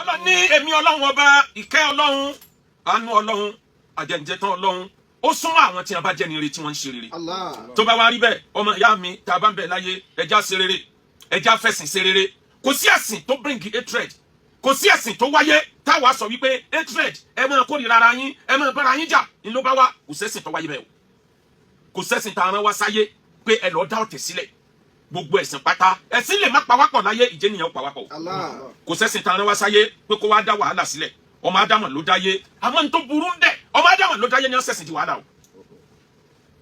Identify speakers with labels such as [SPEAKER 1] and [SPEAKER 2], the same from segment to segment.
[SPEAKER 1] Ọlọ́run ní èmi Ọlọ́run Ọba, ìkẹ́ Ọlọ́run, àánú Ọlọ́run, àjẹǹjẹtán Ọlọ́run, ó súnmọ́ àwọn tí wọn bá jẹ́ ní ire, tí wọ́n ń ṣe rere.
[SPEAKER 2] Allah.
[SPEAKER 1] Tó bá wá rí bẹ́ẹ̀, ọmọ ìyá mi, tá a bá ń bẹ láyé, ẹja ṣe rere, ẹja fẹ̀sìn ṣe rere. Kò sí ẹ̀sìn tó bring hatred, kò sí ẹ̀sìn tó wáyé táwa sọ wípé hatred, ẹ máa kórìíra ara yín, ẹ máa bára yín jà ní ló bá wá. Kò sẹ́sìn tó wáyé bẹ́ẹ̀ o. Kò sẹ́sìn tá a rán wá sáyé pé ẹ lọ́ọ́ dá ọ̀tẹ̀ sílẹ̀. Gbogbo ẹ̀sìn pátá, ẹ̀sìn lè má pawápọ̀ láyé, ìjẹ́niyàn ó pawápọ̀ o.
[SPEAKER 2] Allah.
[SPEAKER 1] Kò sẹ́sìn tá a rán wá sáyé pé kó wá dá wàhálà sílẹ̀. Ọmọ Ádámọ̀ ló dáyé. Àmọ́ ní tó burú ń bẹ̀, ọmọ Ádámọ̀ ló dáyé ní ọ̀sẹ̀sìn di wàhálà o.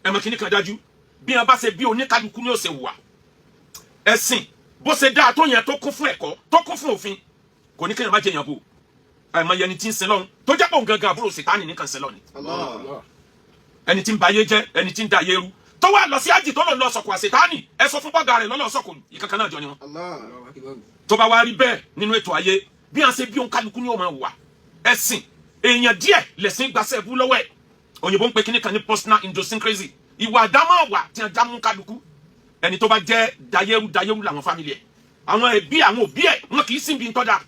[SPEAKER 1] Ẹ mọ̀ kíní kan dájú, bí wọn bá ṣe bí oníkálukú ní ó ṣe wà. Ẹ̀sìn bó ṣe dáa tó yẹn, tó kún fún ẹ̀kọ́, tó kún fún òfin, kò ní kéèyàn má jẹyàn bò. Àìmọye ẹni tí ń sin lọ́hùn tó jẹ́ pé òun gangan àbúrò Sìtáànì nìkan sin lọ́hùn ni.
[SPEAKER 2] Allah.
[SPEAKER 1] Ẹni tí ń ba ayé jẹ́, ẹni tí ń da ayé rú, tó wà lọ sí àjì, tó lọ lọ sọ̀kò àṣetánì, ẹ sọ fún bọ́gà rẹ̀ lọ́lọ́ sọ̀kò, ìkankan náà jọ ni wọn.
[SPEAKER 2] Allah.
[SPEAKER 1] Tó bá wá rí bẹ́ẹ̀, nínú ètò ayé, bí wọn ṣe bí òǹkálukú ni ó máa wà. Ẹ̀sìn, èèyàn díẹ̀ lẹ̀sìn gbaṣẹ́ bú lọ́wọ́ ẹ̀. Òyìnbó ń pe kíní kan ní personal idiosyncrasy, ìwà àdámọ̀ wà tí wọn já mú kálukú. Ẹni tó bá jẹ́ dayéru dayéru làwọn family ẹ̀, àwọn ẹbí, àwọn òbí ẹ̀, wọn kì í sìn bí ń tọ́da.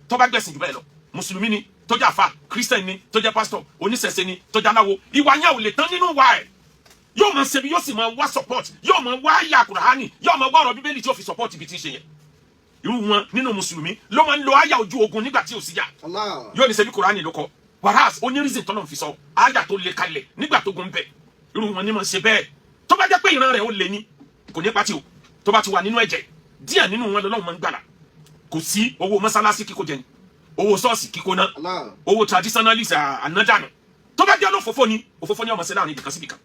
[SPEAKER 1] Tó bá gbẹ̀sìn jù bẹ́ẹ̀ lọ, mùsùlùmí ni, tó jẹ́ àfa christian ni, tó jẹ́ pásítọ̀ oníṣẹ̀ṣe ni, tó jẹ́ aláwo, ìwà yẹn ò lè tán nínú wa ẹ̀. Yóò máa ṣe bí, yóò sì máa wá support, yóò máa wá àyà Kùránì, yóò máa wá ọ̀rọ̀ Bíbélì tí yóò fi support ibi tí ń ṣe yẹn. Irú wọn nínú mùsùlùmí ló máa ń lo àyà ojú ogun nígbà tí ò sí jà.
[SPEAKER 2] Allah.
[SPEAKER 1] Yóò ní ṣe bí Kùránì ló kọ, whereas ó ní reason tọ́lọ́ fi sọ àyà tó le kalẹ̀ nígbà tó gun bẹ̀. Irú wọn ni máa ṣe bẹ́ẹ̀. Tó bá jẹ́ pé ìran rẹ̀ ó le ní, kò ní pati o. Tó bá ti wà nínú ẹ̀jẹ̀ díẹ̀ nínú wọn lọ́lọ́run máa ń gbàlà. Kò sí owó mọ́sálásí kíkó jẹ ni, owó ṣọ́ọ̀ṣì kíkó ná,
[SPEAKER 2] Allah.
[SPEAKER 1] owó traditionalist ànádànù. Tó bá jẹ́ olófòfó ni, òfófó ni ọmọ sí láàrin ibìkan síbìkan.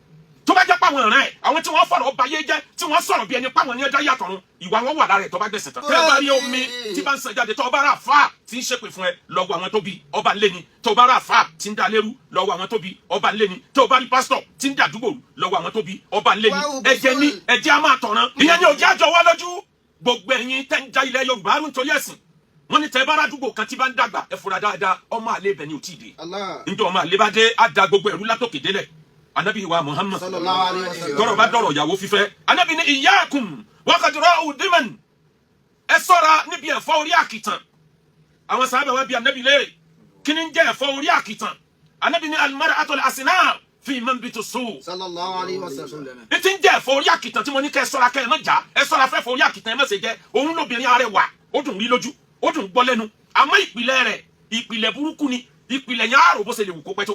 [SPEAKER 1] Tó bá jẹ́ páwọn ọ̀ràn ẹ̀, àwọn tí wọ́n fọ̀rọ̀ ọba yé jẹ́, tí wọ́n sọ̀rọ̀ bí ẹni páwọn ní ẹjọ́ yàtọ̀run, ìwà wọn wà lára ẹ̀. Tó bá gbẹ̀sẹ̀ tán, tẹ́ ẹ bá rí omi tí bá ń sàn jáde, tó bá rà fà tí ń ṣépè fún ẹ, lọ́wọ́ àwọn tó bí ọba ńlé ni. Tó bá rà fà tí ń da lérú, lọ́wọ́ àwọn tó bí ọba ńlé ni. Tó bá rí pásítọ̀ tí ń dàdúgbò rú, lọ́wọ́ àwọn tó bí ọba ńlé ni. Ẹ̀jẹ̀ ni, ẹ̀jẹ̀ á máa tọ̀ràn. Ìyẹn ni òjì àjọ wá lójú. Gbogbo ẹ̀yin tẹ́ ń já ilẹ̀ Yorùbá rú nítorí ẹ̀sìn, wọ́n ní tẹ́ bá rádúgbò kan tí bá ń dàgbà, ẹ fura dáadáa, ọmọ àlè ibẹ̀ ni ò tí ì dé.
[SPEAKER 2] Allah.
[SPEAKER 1] Nítorí ọmọ àlè bá dé, á da gbogbo ẹ̀rú látòkè délẹ̀. Anabi wa Muhammad,
[SPEAKER 2] Sallallahu alayhi wa sallam.
[SPEAKER 1] tọrọ bá dọ̀rọ̀ ìyàwó fífẹ́, anabi ní iyyakum wa qadra'u diman, ẹ ṣọ́ra níbi ẹ̀fọ́ orí àkìtàn. Àwọn sábà wá bí anabi léèrè, kí ni ń jẹ́ ẹ̀fọ́ orí àkìtàn? Anabi ní al-mar'atul asina fi manbitu su.
[SPEAKER 2] Sallallahu alayhi wa sallam.
[SPEAKER 1] Ní ti ń jẹ́ ẹ̀fọ́ orí àkìtàn tí mo ní kẹ́ ẹ ṣọ́ra, kẹ́ ẹ má jà, ẹ ṣọ́ra fẹ́ fọ́ orí àkìtàn, ẹ má ṣe jẹ́ òun. Lóbìnrin arẹwà, ó dùn rí lójú, ó dùn gbọ́ lẹ́nu, àmọ́ ìpìlẹ̀ rẹ̀, ìpìlẹ̀ burúkú ni. Ìpìlẹ̀ yẹn àrò bó ṣe lè wù kó pẹ́ tó.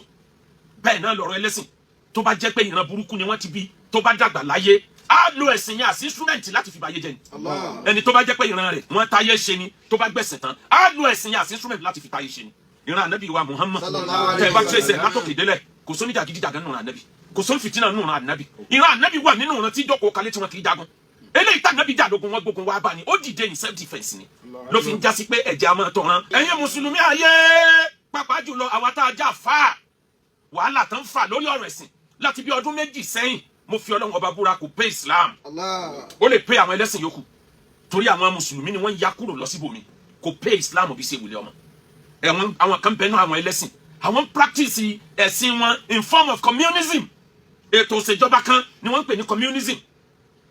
[SPEAKER 1] Bẹ́ẹ̀ náà lọ̀rọ̀ ẹlẹ́sìn, tó bá jẹ́ pé ìran burúkú ni wọ́n ti bí, tó bá dàgbà láyé, á lo ẹ̀sìn yẹn as instrument láti fi báyé jẹ́ ni.
[SPEAKER 2] Allah.
[SPEAKER 1] Ẹni tó bá jẹ́ pé ìran rẹ̀ wọ́n táyé ṣe ni, tó bá gbẹ̀sìn tán, á lo ẹ̀sìn yẹn as instrument láti fi táyé ṣe ni. Ìran ànábì wa Muhammad,
[SPEAKER 2] Sallallahu alayhi
[SPEAKER 1] tẹ́ ẹ bá
[SPEAKER 2] wa
[SPEAKER 1] trace ẹ̀
[SPEAKER 2] sallam.
[SPEAKER 1] látòkè délẹ̀, kò sóní jàgídíjàgan nínú ànábì, kò sóní fìtínà nínú ànábì. Ìran ànábì wà nínú ìran tí jókòó kalẹ̀ tí wọn kì í jagun. Eléyìí tá ànábì jà lógun, wọn gbógun wá bá ni, ó dìde in self defence ni. Ló fi ń jásí pé ẹ̀jẹ̀ a máa tọ̀ràn. Ẹ̀yin mùsùlùmí ayé, pàápàá jùlọ àwa tá a já fà, wàhálà tán fà lórí ọ̀rọ̀ ẹ̀sìn láti bí ọdún 2 sẹ́yìn, mo fi Ọlọ́run Ọba búra, kò pé Islam.
[SPEAKER 2] Allah.
[SPEAKER 1] Ó lè pé àwọn ẹlẹ́sìn yòókù, torí àwọn mùsùlùmí ni wọ́n ya kúrò lọ síbòmí. Kò pé Islam bí ṣe wùlé ọmọ ẹ̀wọ̀n. Àwọn kan bẹnu àwọn ẹlẹ́sìn, àwọn ń practice ẹ̀sìn wọn in form of communism. Ètò òṣèjọba kan ni wọ́n ń pè ní communism,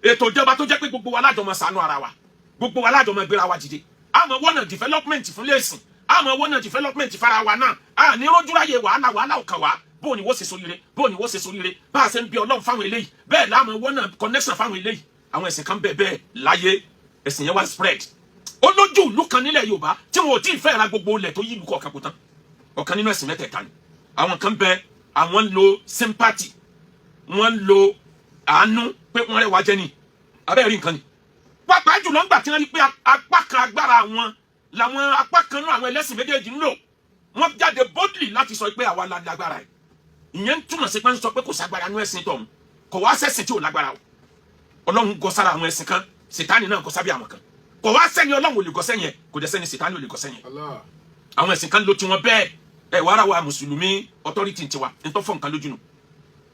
[SPEAKER 1] ètò ìjọba tó jẹ́ pé gbogbo wa lájọ máa ṣàánú ara wa, gbogbo wa lájọ máa gbéra wa dìde, àmọ́ wọ́nà development fún lẹ́sìn, àmọ́ wọ́nà development fara wa náà. À ní rójúráyè wàhálà, wàhálà ò kàn wá. Bó ni wọ́n ṣe soríire, bó ni wọ́n ṣe soríire, bá a ṣe ń bí Ọlọ́run fáwọn eléyìí, bẹ́ẹ̀ láàmú wọ́nà connection fáwọn eléyìí. Àwọn ẹ̀sìn kan bẹ́ẹ̀ bẹ́ẹ̀ láyé, ẹ̀sìn yẹn wá spread. Ó lójú ìlú kan nílẹ̀ Yorùbá tí wọn ò tí ì fẹ́ ra gbogbo ilẹ̀ tó yí ìlú kọ̀ọ̀kan kó tán. Ọ̀kan nínú ẹ̀sìn mẹ́tẹ̀ẹ̀ta ni. Àwọn kan bẹ, àwọn ń lo sympathy, wọ́n ń lo àánú pé wọ́n rẹwà jẹ́ ni abẹ́rẹ́ rí nǹkan ni. Pàápàá jùlọ ńgbà tí wọ́n rí pé apá kan agbára àwọn làwọn apá kan náà, àwọn ẹlẹ́sìn méjèèjì ń lò, wọ́n jáde boldly láti sọ pé àwa la lágbára ẹ̀. Ìyẹn ń túmọ̀ sí pé ń sọ pé kò ságbára nú ẹ̀sìn tọ̀hún. Kò wá sẹ́sìn tí ò lágbára o. Ọlọ́run gọ sára àwọn ẹ̀sìn kan, Sìtáni náà gọ sábẹ́ àwọn kan. Kò wá sẹ́ni Ọlọ́run ò lè gọ sẹ́yìn ẹ̀, kò dẹ̀ sẹ́ni Sìtáni ò lè gọ sẹ́yìn ẹ̀.
[SPEAKER 3] Allah.
[SPEAKER 1] Àwọn ẹ̀sìn kan ló tiwọn bẹ́ẹ̀. Ẹ̀ wàrà wa mùsùlùmí, authority tiwa ní tó fọ́ nǹkan lójú nù,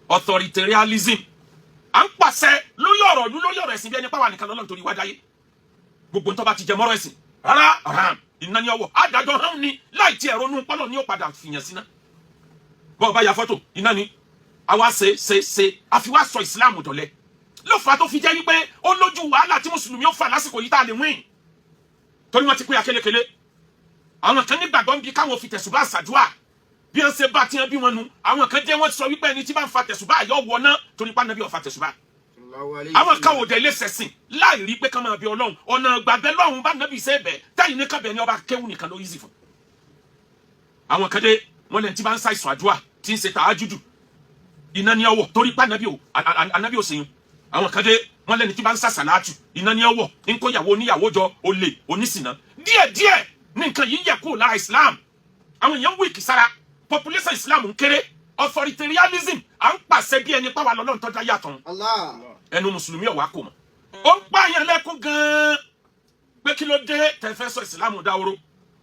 [SPEAKER 1] authoritarianism. À ń pàṣẹ lórí ọ̀rọ̀ ìlú, lórí ọ̀rọ̀ ẹ̀sìn, bí ẹni pàwọn nìkan lọ́lọ́run torí wá dáyé. Gbogbo ntọ́ bá ti jẹ mọ́rọ̀ ẹ̀sìn rárá, ram iná ní ọwọ́ adájọ́ hàn ní láì tí ẹ̀rọ nú pọ́lọ̀ ní ó padà fìyàn síná. Bọ́ọ̀ bá ya fọ́tò iná ni àwa ṣe ṣe ṣe, àfi wá sọ ìsìláàmù dọ̀lẹ́. Ló fà á tó fi jẹ́ wípé ó lójú wàhálà tí mùsùlùmí ó fà lásìkò yìí tá a lè win, torí wọ́n ti pín akélekele. Àwọn kan nígbàgbọ́ ń bi káwọn fi tẹ̀sùbá ṣàdúà, bí wọ́n ṣe bá tiẹ̀ bí wọn nu. Àwọn kan jẹ́ wọ́n sọ wípé ẹni tí bá ń fa tẹ̀sùbá yọ wọ ná, torí pa nàbí ọ̀fà tẹ̀sùbá. Àwọn kan ò dẹ̀ lè ṣẹ̀sìn láì rí pé ká máa bí Ọlọ́run. Ọ̀nà gbàgbẹ́ lọ́hùn bá nàbí ṣe bẹ̀ táyì ní kábẹ̀ ní ọba kéwù nìkan ló easy fún. Àwọn kan dé, wọn lẹ́ni tí bá ń ṣàìsàn àdúrà, tí ń ṣe tàájúdù, iná ní ọwọ́, torí pa nàbí ò ànábì ò sèyún. Àwọn kan dé, wọn lẹ́ni tí bá ń ṣàṣàlátù, iná ní ọwọ́, ń kó ìyàwó oníyàwó jọ, olè, onísìnà. Díẹ̀díẹ̀ ní nǹkan yìí yẹ kúrò lára Islam. Àwọn èèyàn weak sára, population Islam ń kéré. Authoritarianism, à ń pàṣẹ bí ẹni pàwọn lọ́lọ́run tọ́jú yàtọ̀.
[SPEAKER 2] Allah.
[SPEAKER 1] Ẹnu mùsùlùmí ọ̀wá kò mọ̀. Ó ń pààyàn lẹ́kún gan-an pé kí ló dé tẹ́ fẹ́ sọ ìsìlámù dáwóró?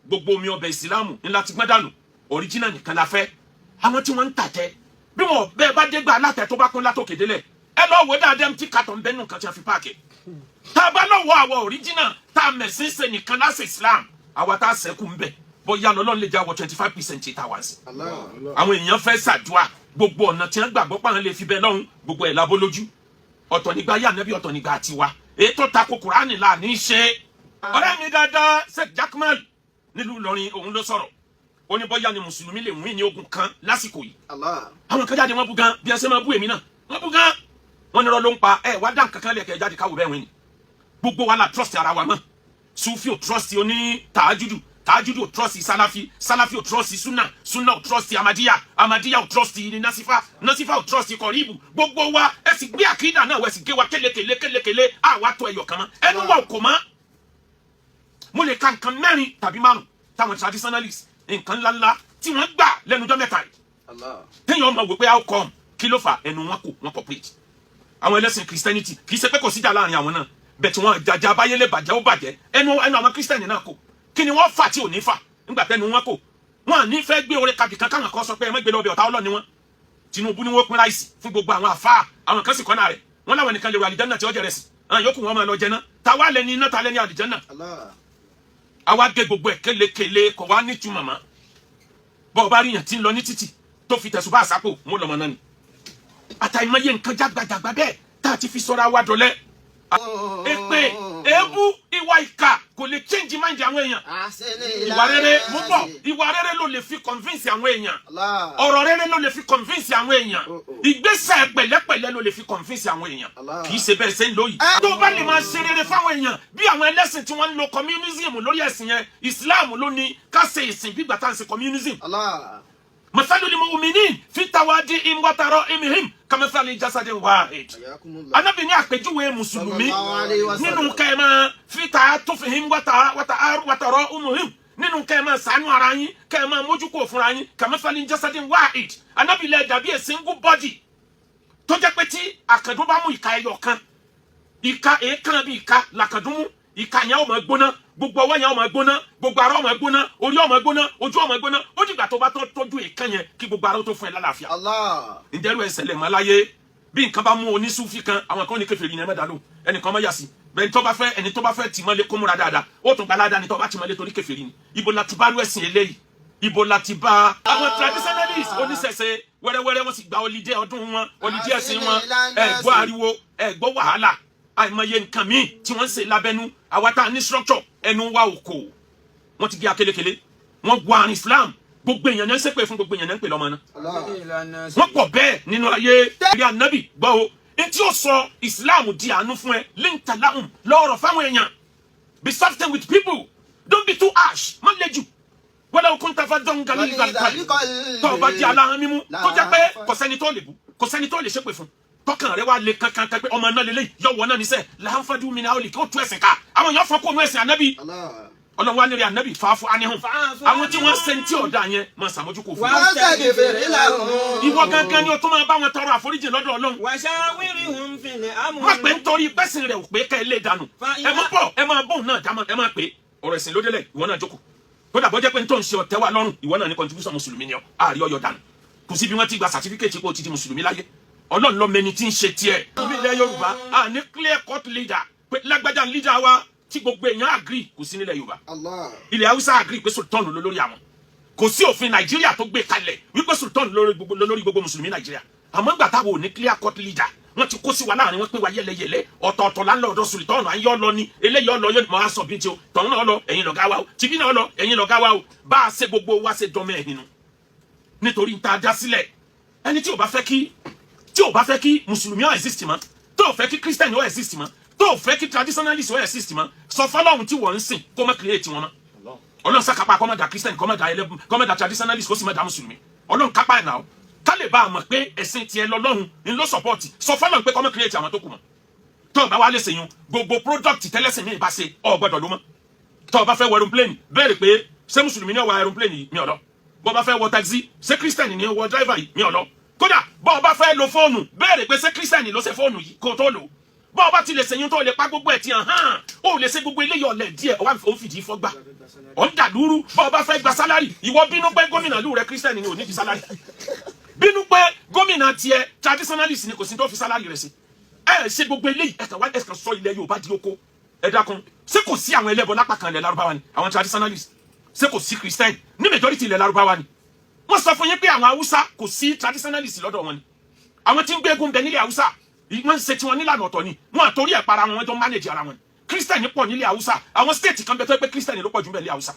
[SPEAKER 1] Gbogbo omi ọbẹ̀ ìsìlámù ńlá ti gbọ́n dànù, original nìkan la fẹ́. Àwọn tí wọ́n ń tàtẹ́ bí wọn bẹ́ẹ̀ bá dé gba alátẹ tó bá kún látòkè délẹ̀, ẹ lọ wò dáadáa tí kàtọ́ ń bẹ́nu nǹkan tí a fi páàkì. Tá a bá lọ́wọ́ àwọ̀ original tá a mẹ̀sìn ṣe nìkan láṣẹ Islam, àwa tá a sẹ́kù ń bẹ̀, bóyá lọ́lọ́run lè já wọ 25% tá a wá sí.
[SPEAKER 2] Allah.
[SPEAKER 1] Àwọn èèyàn fẹ́ ṣàdúrà, gbogbo ọ̀nà tí wọ́n gbàgbọ́ pàwọn lè fi bẹ́ẹ̀ lọ́hùn, gbogbo ẹ̀ lábó lójú. Ọ̀tọ̀ nígbà yà nẹ́bí, ọ̀tọ̀ nígbà tiwa. Èyí tó tako Kùránì là ní í ṣe. Ọ̀rẹ́ mi dáadáa, Sheikh Jakmal nílùú Ìlọrin, òun ló sọ̀rọ̀. Ó ní bóyá ni mùsùlùmí lè wín ní ogun kan lásìkò yìí.
[SPEAKER 2] Allah.
[SPEAKER 1] Àwọn kan jáde, wọ́n bú gan, bí ẹ ṣe máa bú èmi náà, wọ́n bú gan. Wọ́n ní irọ́ ló ń pa. Ẹ wá dá nǹkan kan lẹ̀kẹ́ jáde káwọ́ bẹ́ẹ̀ wín ni. Gbogbo wa la trust ara wa mọ́. Sufi ò trust oní tàájúdù, tàájúdù ò trust Salafi, Salafi ò trust Sunna, Sunna ò trust Amadiya, Amadiya ò trust Nasifa, Nasifa ò trust Kọríbù. Gbogbo wa, ẹ sì gbé àkídà náà, ẹ sì gé wa kélekèlé kélekèlé. Àwa tó ẹyọ kan mọ́, ẹnu wa ò kò mọ́. Mo lè ka nǹkan mẹ́rin tàbí márùn táwọn traditionalists, nǹkan ńláńlá tí wọ́n gbà lẹ́nujọ́ 3 yìí,
[SPEAKER 2] Allah.
[SPEAKER 1] téèyàn máa wò pé how come? Kí ló fà? Ẹnu wọn kò, wọn cooperate. Àwọn ẹlẹ́sìn Christianity, kì í ṣe pé kò síjà láàrin àwọn náà bẹ́ẹ̀, tí wọ́n jàjà báyé lè bàjẹ́, ó bàjẹ́. Ẹnu àwọn Christian náà kò. Kí ni wọ́n fà tí ò ní fà nígbà tẹnu wọn kò? Wọn à ní fẹ́ gbé oore kabì kan káwọn kan sọ pé ẹ má gbé lọ bẹ. Ọ̀tá ọlọ́ni wọn. Tinubu ni wọ́n pín rice fún gbogbo àwọn àfáà. Àwọn kan sì kọ́nà rẹ̀, wọ́n láwọn nìkan lè rọ àlìjánná tí ó jẹ rẹ̀ sí, àwọn yòókù wọn máa lọ jẹ náà. Ta wá lẹni iná? Ta lẹni àlìjánná?
[SPEAKER 2] Allah.
[SPEAKER 1] Àwa gé gbogbo ẹ̀ kélekèle, kò wá nítumọ̀ mọ́. Bọ́ ọ bá rí yàn tí ń lọ ní títì tó fi tẹ̀sùbá àsápò, mú lọ́mọ náà ni. Àtàìmọye nǹkan jágbajàgba bẹ́ẹ̀ tá a ti fi sọ́ra wa dọ̀lẹ́. Èpè, èébú, ìwà ìkà kò lè change mind àwọn èèyàn. Ìwà rere mú bọ̀, ìwà rere ló lè fi convince àwọn èèyàn.
[SPEAKER 2] Allah.
[SPEAKER 1] Ọ̀rọ̀ rere ló lè fi convince àwọn èèyàn.
[SPEAKER 2] Oh, oh.
[SPEAKER 1] Ìgbésẹ̀ pẹ̀lẹ́pẹ̀lẹ́ ló lè fi convince àwọn èèyàn.
[SPEAKER 2] Allah.
[SPEAKER 1] Kì í ṣe bẹ́ẹ̀ ṣe ń lò yìí. Tó bá lè máa ṣe rere fáwọn èèyàn, bí àwọn ẹlẹ́sìn tí wọ́n ń lo communism lórí ẹ̀sìn yẹn, Islam ló ní ká ṣe ìsìn bí gbàtà ń ṣe communism.
[SPEAKER 2] Allah.
[SPEAKER 1] Masalul mu'minin fi tawadihim wa tarahumihim kamathali jasadin wahid.
[SPEAKER 2] Ayakumullah.
[SPEAKER 1] Anábì ní àpèjúwe mùsùlùmí
[SPEAKER 2] Sallallahu alayhi wa sallam.
[SPEAKER 1] nínú kẹ́ ẹ máa fi ta'atufihim wa tarahumihim, nínú kẹ́ ẹ máa ṣàánú ara yín, kẹ́ ẹ máa mójú kúrò fúnra yín, kamathali jasadin wahid, Anábì lẹ dàbí a single body tó jẹ́ pé tí àkàndún bá mú ìka ẹyọ kan, ìka èékánná bí ìka làkàndún mú, ìka yẹn ó máa gbóná, gbogbo ọwọ́ yẹn ó máa gbóná, gbogbo ara ó máa gbóná, orí ó máa gbóná, ojú ó máa gbóná. Ó dìgbà tó bá tó tọ́jú èékán yẹn kí gbogbo ara ó tó fún ẹ lálàáfíà.
[SPEAKER 2] Allah.
[SPEAKER 1] Ǹjẹ́ irú ẹsẹ̀ lẹ̀ mọ́ láyé? Bí nǹkan bá mú onísúfì kan, àwọn kan ní kèfèrí ní ẹ má dá lóhùn, ẹnìkan má yà sí bẹ́ẹ̀. Tó bá fẹ́, ẹni tó bá fẹ́ tì mọ́lé, kó múra dáadáa, ó tún gbalada ni tó bá tì mọ́lé torí kèfèrí ni. Ibo la ti bá rú ẹ̀sìn eléyìí? Ibo la ti bá àwọn traditionalists oníṣẹ̀ṣe? Wẹ́rẹ́wẹ́rẹ́ wọ́n sì gba holiday ọdún wọn, holiday ẹ̀sìn wọn. Ẹ gbọ́ ariwo, ẹ gbọ́ wàhálà. Àìmọye nǹkan míì tí wọ́n ń ṣe lábẹ́nú. Àwa tá a ní structure, ẹnu wa ò kò. Wọ́n ti gé akélékelé, wọ́n gbọ́ àrùn Islam. Gbogbo èèyàn ní ń ṣépè fún, gbogbo èèyàn ní ń pè lọ́mọ náà.
[SPEAKER 2] Allah.
[SPEAKER 1] Wọ́n pọ̀ bẹ́ẹ̀ nínú ayé rí. Ànábì gbọ́ o, ntí ó sọ Islam di àánú fún ẹ, linta lahum, lọ́rọ̀ fáwọn èèyàn. Be soft with people, don't be too harsh, má le jù. Walaw kunta faddan ghalidhal qalbi, tó o bá di aláhán mímú tó jẹ́ pé kò sẹ́ni tó lè bú, kò sẹ́ni tó lè ṣépè fún, tọkàn rẹ wá le kankan kan pé ọmọ náà lélẹ́yìí yọ̀wọ̀ náà níṣẹ́, lanfaddu min hawlik, kó tú ẹ̀sìn ká, àwọn èèyàn fọ́n kó nu ẹ̀sìn ànábì.
[SPEAKER 2] Allah.
[SPEAKER 1] Ọlọ́run wá nílé ànábì, fa'fu anhum, àwọn tí wọ́n ṣe ń tí ọ̀dà yẹn, máa ṣàmójúkò fún wọn.
[SPEAKER 2] Wastaghfir lahum.
[SPEAKER 1] Ìwọ gangan ni o tún máa bá wọn tọrọ àforíjì lọ́dọ̀ Ọlọ́run.
[SPEAKER 3] Washawirhum fil amri.
[SPEAKER 1] Má pé nítorí pẹ́sìn rẹ̀ ò pé ká ẹ lé dànù. Ẹ mú bọ̀, ẹ máa bóun náà dámọ̀, ẹ máa pé ọ̀rọ̀ ẹ̀sìn ló délẹ̀. Ìwọ náà jókòó, kódà bọ́ jẹ́ pé nítorí ṣe ọ̀tẹ́ wa lọ́rùn, ìwọ náà ní contribution. Mùsùlùmí ni ọ, àárí ọyọ dànù. Kò sí bí wọ́n ti gba certificate pé o ti di mùsùlùmí láyé. Ọlọ́run ló mẹni tí ń ṣe tiẹ̀. Ní ilẹ̀ Yorùbá, a ní clear cut leader pé lágbájá ń leader wa tí gbogbo èèyàn agree, kò sí nílẹ̀ Yorùbá.
[SPEAKER 2] Allah.
[SPEAKER 1] Ilẹ̀ Haúsá agree pé sultan ló lórí àwọn. Kò sí òfin Nàìjíríà tó gbé kalẹ̀ wípé sultan lórí gbogbo mùsùlùmí Nàìjíríà. Àmọ́ ńgbà táwọn ò ní clear cut leader, Wọ́n ti kó sí wa láàrin, wọ́n pín wa yẹlẹyẹlẹ. Ọ̀tọ̀ọ̀tọ̀ là ń lọ ọ̀dọ̀ sultan, à ń yọ lọ ni eléyìí ọlọ yóò máa sọ bíi ti o, tọ̀hún náà lọ, ẹ̀yin lọ̀gá wa o, tìbí náà lọ, ẹ̀yin lọ̀gá wa o. Bá a ṣe gbogbo wa ṣe dọ́mọ ẹ̀yìn nu nítorí ń ta dá sílẹ̀. Ẹni tí ò bá fẹ́ kí mùsùlùmí ó exist mọ́, tó ò fẹ́ kí Christian ó exist mọ́, tó ò fẹ́ kí traditionalist ó exist mọ́, sọ fọlọ́run tí wọ́n ń sìn kó má create wọn mọ́. Ọlọ́run sàkápá kó má dá Christian, kó má dá ẹlẹ́bùn, kó má dá traditionalist, kó sì má dá mùsùlùmí. Ọlọ́run kápá ẹ̀ náà. Ká lè bá a mọ̀ pé ẹ̀sìn tiẹ̀ lọ́lọ́run ń lọ support, sọ fọlọ́run pé kó má create àwọn tó kù mọ́. Tó o bá wá lè ṣèyún, gbogbo product tẹ́lẹ̀sìn mi bá ṣe, ọ gbọ́dọ̀ ló mọ́. Tó o bá fẹ́ wọ aeroplane, béèrè pé ṣé mùsùlùmí ni ó wọ aeroplane yìí? Mi ò lọ. Bó o bá fẹ́ wọ taxi, ṣé Christian ni ó wọ driver yìí? Mi ò lọ. Kódà bó o bá fẹ́ lo fóònù, béèrè pé ṣé Christian ló ṣe fóònù yìí kó o tó lò. Bó o bá ti lè ṣèyún, tó o lè pa gbogbo ẹ̀ tí hàn hàn, ó lè ṣe gbogbo eléyìí ọ̀lẹ̀ díẹ̀, ó wá ń fìdí fọ́gbà, ọ̀ ń dàlúrú. Bó o bá fẹ́ gba salary, ìwọ bínú pé gómìnà ìlú rẹ Christian ni, ò ní di salary. Bínú pé gómìnà tiẹ̀ traditionalist ni, kò sí tó fi salary rẹ̀ sí. Ẹ ṣe gbogbo eléyìí, ẹ kàn wá, ẹ kàn sọ ilẹ̀ Yorùbá di oko. Ẹ dákun, ṣé kò sí àwọn ẹlẹ́bọ lápá kan ilẹ̀ Lárúbáwá ni? Àwọn traditionalist, ṣé kò sí Christian ní majority ilẹ̀ Lárúbáwá ni? Wọ́n sọ fún yín pé àwọn Haúsá, kò sí traditionalist lọ́dọ̀ wọn ni? Àwọn tí ń gbégun bẹ nílẹ̀ Haúsá, wọ́n ń ṣe tiwọn nílànà ọ̀tọ̀ ni. Wọ́n àtòrí ẹ̀ para wọn, wọ́n jọ manage ara wọn ni. Christian pọ̀ nílẹ̀ Haúsá. Àwọn state kan bẹ tó yẹ pé Christian ló pọ̀ jù bẹ́ẹ̀ nílẹ̀ Haúsá,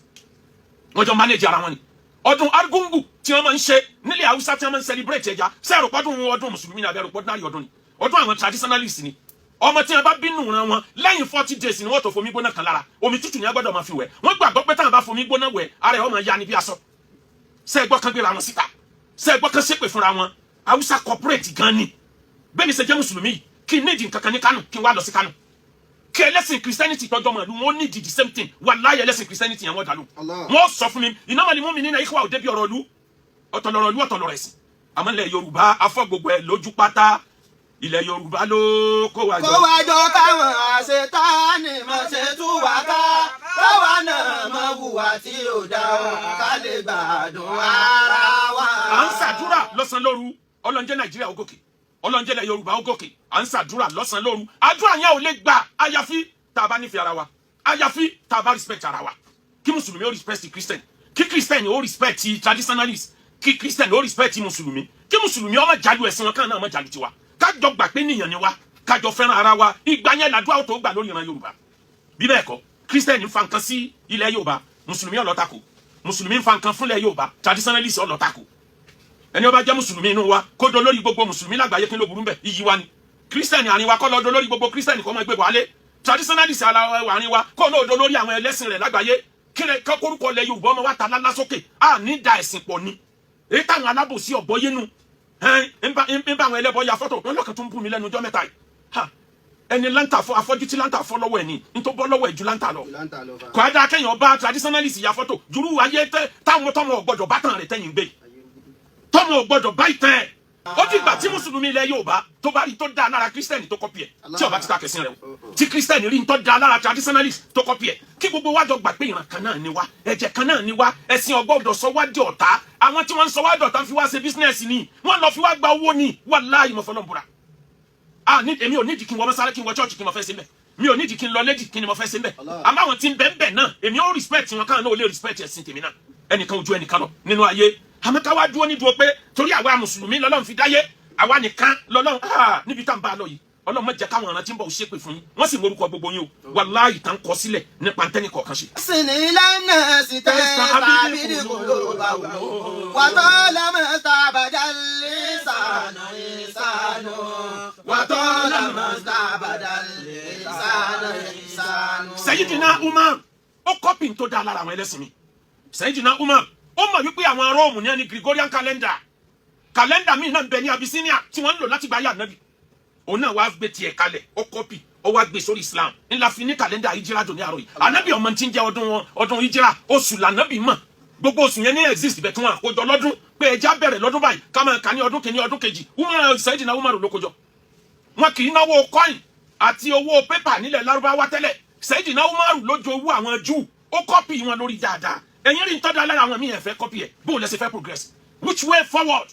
[SPEAKER 1] wọ́n jọ manage ara wọn ni. Ọdún Argungu tí wọ́n máa ń ṣe nílẹ̀ Haúsá, tí wọ́n máa ń celebrate ẹja, ṣé àròpọ̀dún ọdún mùsùlùmí ni àbí àròpọ̀dún àrí ọdún ni? Ọdún àwọn traditionalist ni. Ọmọ tí wọn bá bínú ran wọn, lẹ́yìn 40 days ni wọ́n tó fomi gbóná kan lára. Omi tútù ni wọ́n gbọ́dọ̀ máa fi wẹ̀. Wọ́n gbàgbọ́ pé táwọn bá fomi gbóná wẹ̀, ara ẹ̀ ọmọ ya ni bí aṣọ. Ṣé ẹ gbọ́ kan gbéra wọn síta? Ṣé ẹ gbọ́ kan ṣépè fúnra wọn? Haúsá cooperate gan ni. Bẹ́ẹ̀ mi ṣe jẹ́ mùsùlùmí yìí, kí n nídìí nǹkan kan ní Kánò, kí n wá lọ sí Kánò, kí ẹlẹ́sìn Christianity tọ́jọ́ mọ̀ ìlú wọn nídìí the same thing, wàláhì, ẹlẹ́sìn Christianity yẹn wọ́n dàlú.
[SPEAKER 2] Allah.
[SPEAKER 1] Wọ́n sọ fún mi innamal mu'minuna ikhwa. Òde bí ọ̀rọ̀ ìlú ọ̀tọ̀ lọ̀rọ̀ ìlú, ọ̀tọ̀ lọ̀rọ̀ ẹ̀sìn. Àmọ́ ilẹ̀ Yorùbá afọ́ gbogbo ẹ̀ lójú pátá. Ilẹ̀ Yorùbá ló kó wa jọ.
[SPEAKER 2] Kó wá jọ káwọn àṣetánì mọ̀ ṣe tú wa ká, káwa náà mọ̀ hùwà tí ò dá o, ká lè gbádùn ara wa.
[SPEAKER 1] À ń ṣàdúrà lọ́sàn-án lóru, ọlọ́njẹ́ Nàìjíríà ó gòkè, ọlọ́njẹ́ ilẹ̀ Yorùbá ó gòkè. À ń ṣàdúrà lọ́sàn-án lóru. Àdúrà yẹn ò lè gbà àyàfi tá a bá nífẹ̀ẹ́ ara wa, àyàfi tá a bá respect ara wa. Kí mùsùlùmí ó respect Christian, kí Christian ó respect traditionalist, kí Christian ó respect mùsùlùmí, kí mùsùlùmí ó má jálù ẹ̀sìn wọn, káà náà má jálù tiwa, kájọ gbà pé níyàn ni wa, kájọ fẹ́ràn ara wa. Ìgbà yẹn làdúrà ó tó gbà lórí ìran Yorùbá. Bí bẹ́ẹ̀ kọ́, Christian ń fa nǹkan sí ilẹ̀ Yorùbá, mùsùlùmí ọlọ́tàkù. Mùsùlùmí ń fa nǹkan fúnlẹ̀ Yorùbá, traditionalist ọlọ́tàkù. Ẹni ó bá jẹ́ mùsùlùmí inú wa kó do lórí gbogbo mùsùlùmí lágbàáyé, kí ló burú bẹ́ẹ̀? Iyì wa ni. Christian àárín wa kọ́ lọ́dọ̀ lórí gbogbo Christian, kó máa gbé wálé. Traditionalist ara àárín wa kó lóòdó lórí àwọn ẹlẹ́sìn rẹ̀ lágbàáyé. Kí lẹ kọ́ kórúkọ lẹ Yorùbá ọmọ wa ta lálá sókè. A ní da ẹ̀sìn pọ̀ ni. Èyí táwọn alábòsí ọ̀gbọ́ yénu ń bá àwọn ẹlẹ́bọ ya fọ́tò wọn lọ́kàn tó ń bú mi lẹ́nu ọjọ́ mẹ́ta yìí. Ha, ẹni láǹtà fọ́, afọ́jú tí láǹtà fọ́ lọ́wọ́ ẹ̀ ní ní tó bọ́ lọ́wọ́ ẹ̀ ju láǹtà lọ.
[SPEAKER 2] Láǹtà lọ fa.
[SPEAKER 1] Kò á dáa kéèyàn bá traditionalist ya fọ́tò jùrú ayé tẹ táwọn tọmọ ọgbọ́dọ̀ bá tàn rẹ̀ tẹ́yìn gbé, tọmọ ọgbọ́dọ̀ bá ìtàn ẹ̀. Ó dìgbà tí mùsùlùmí ilẹ̀ Yorùbá tó bá rí tó dáa lára Christian tó copy ẹ̀, tí ó bá ti ta kẹsìn rẹ̀ o, tí Christian rí tó dáa lára traditionalist tó copy ẹ̀, kí gbogbo wa jọ gbà pé ìran kan náà ni wá, ẹ̀jẹ̀ kan náà ni wá. Ẹ̀sìn ọgbọ́dọ̀ sọ wá di ọ̀tá. Àwọn tí wọ́n ń sọ wá dọ̀tá ń fi wá ṣe business ni, wọ́n lọ fi wá gba owó ni. Wàláhì, mo fọlọ́n búra. Ah, ní èmi ò nídìí kí n wọ mọ́sálẹ́, kí n wọ church, kí n mo fẹ́ ṣe mbẹ́. Mi ò nídìí kí n lọ lédì, kí ni mo fẹ́ ṣe mbẹ́? Àmọ́ àwọn tí ń bẹ ń bẹ náà, èmi ò respect wọn, káwọn náà ò lè respect ẹ̀sìn tèmi náà. Ẹnìkan ojú ẹnìkan lọ nínú ayé. Àmọ́ ká wá dúró ní dúró pé torí àwa mùsùlùmí lọ́lọ́run fi dáyé, àwa nìkan lọ́lọ́run, ah, níbi tá à ń bá a lọ yìí, Ọlọ́run má jẹ́ káwọn ọ̀ràn tí ń bọ̀ ṣépè fún yín. Wọ́n sì morúkọ gbogbo yín o. Wàláhì, tán kọ sílẹ̀ nípa ntẹ́nì kọ̀ọ̀kan ṣe.
[SPEAKER 2] Sini lánàá sí tẹ́ tàbí kò bá wò wàtọ́ lámà sábàdà lẹ́sànù ìsànù, wàtọ́ lámà sábàdà lẹ́sànù ìsànù.
[SPEAKER 1] Sayyidina Umar ó copy tó dáa lára àwọn ẹlẹ́sìn mi. Sayyidina Umar ó mọ̀ wípé àwọn Róòmù ní ẹni Gregorian calendar, calendar míì náà ń bẹ ní Abyssinia tí wọ́n ń lò láti gba ayé ànábì. Òun náà wàá gbé tiẹ̀ kalẹ̀, ó copy, ó wá gbé sórí Islam ńlá fi ní calendar ìjírá dùn ní àárọ̀ yìí. Ànábì ọmọ tí ń jẹ́ ọdún wọn, ọdún ìjírá, oṣù lànábì mọ̀. Gbogbo oṣù yẹn ní exist bẹ̀ tí wọ́n àkójọ lọ́dún pé ẹja bẹ̀rẹ̀ lọ́dún báyìí, ká máa kà ní ọdún kìíní, ọdún kejì. Umar, Sayyidina Umar ló kójọ. Wọn kì í náwó coin àti owó pépà nílẹ̀ Lárúbáwá tẹ́lẹ̀. Sayyidina Umar lójú owó àwọn Júù, ó copy wọn lórí dáadáa. Ẹ̀yin rí ń tọ́jú alára àwọn míì, ẹ̀ fẹ́ copy ẹ̀. Bó o lẹ ṣe fẹ́ progress? Which way forward?